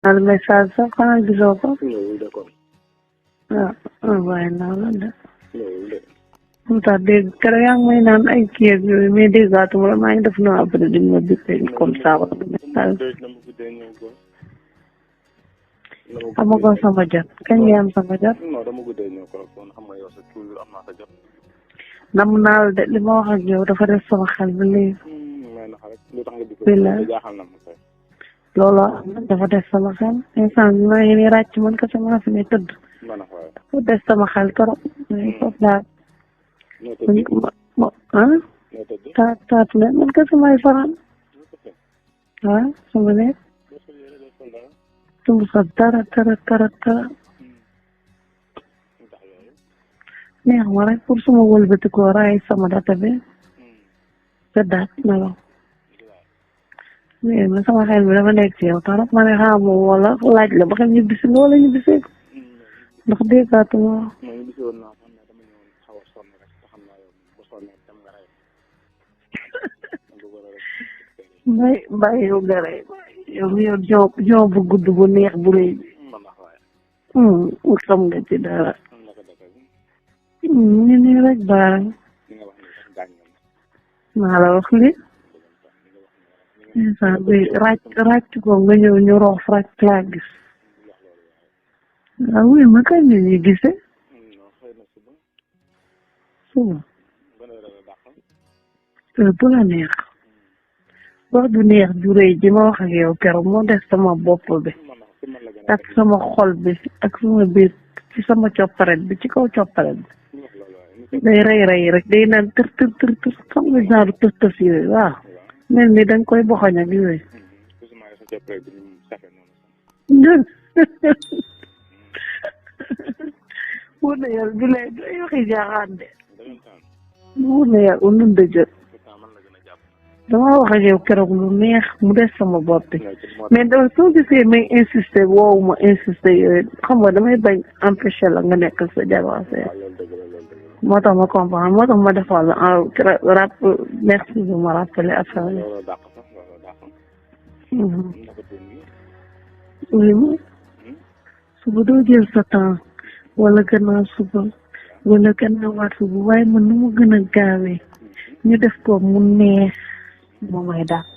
al message sax xanaa gisoo ko. ñëwul de kon. waaye naa la de. ñëwul de. mu tax dégg keroog yaa ngi may naan ay kii ak yooyu mais déggaatuma la maa ngi def noonu après di ma bippé comme ça wala message. amagoo sama jot kañ ngay am sama jot. non dama guddee ñëw ko kon xam nga yow sa toujours am naa sa jot. nam naa la de li ma wax ak yow dafa def sama xel ba léegi. may na xarit lu tax nga di ko jaaxal na ma kay. looloo am na dafa def sama xel instant bi maa ngi nii ràcc man kese maa fi ne tëdd. dafa def sama xel trop. foofu daal. taat ne man kese may faral. waaw sama nekk. tumb sa dara neex ma rek pour suma wëlbati ko raay sama data bi tëddaat nelaw mais ma sama xel bi dafa nekk ci yow torop ma ne xaa moom wala laaj la ba xam ñibbisi nga wala ñibbisee ko ndax déggaatuma mbay yow garay yow mi yow joo bu gudd bu neex bu rëy bi xam nga ci dara ñu nii rek baara maa la wax li instant bi ràcc ko nga ñëw ñu roof rek laa gis waaw oui ma kañ la ñuy gisee suba bu la neex wax du neex ju rëy ji ma wax ak yow keroog moo def sama bopp bi ak sama xol bi ak sama biir ci sama copparet bi ci kaw copparet bi day rey rek day naan tër xam nga genre tës yooyu waaw mel ni danga koy boxoñ ak yooyu wóor na yàlla bi lay doy waxi jaaxaan de wóor na yàlla unun de jot dama wax ak yow keroog lu neex mu des sama bopp bi mais dama soo gisee may insister woowu ma insister yooyu xam nga damay bañ empêcher la nga nekk sa jabar moo tax ma comprendre moo tax ma defal la rap merci de me rappeler affaire yi. oui suba doo jël sa temps wala gannaaw suba wala gannaaw waat suba waaye man nu mu gën a gaawee ñu def ko mu neex moo may dàq.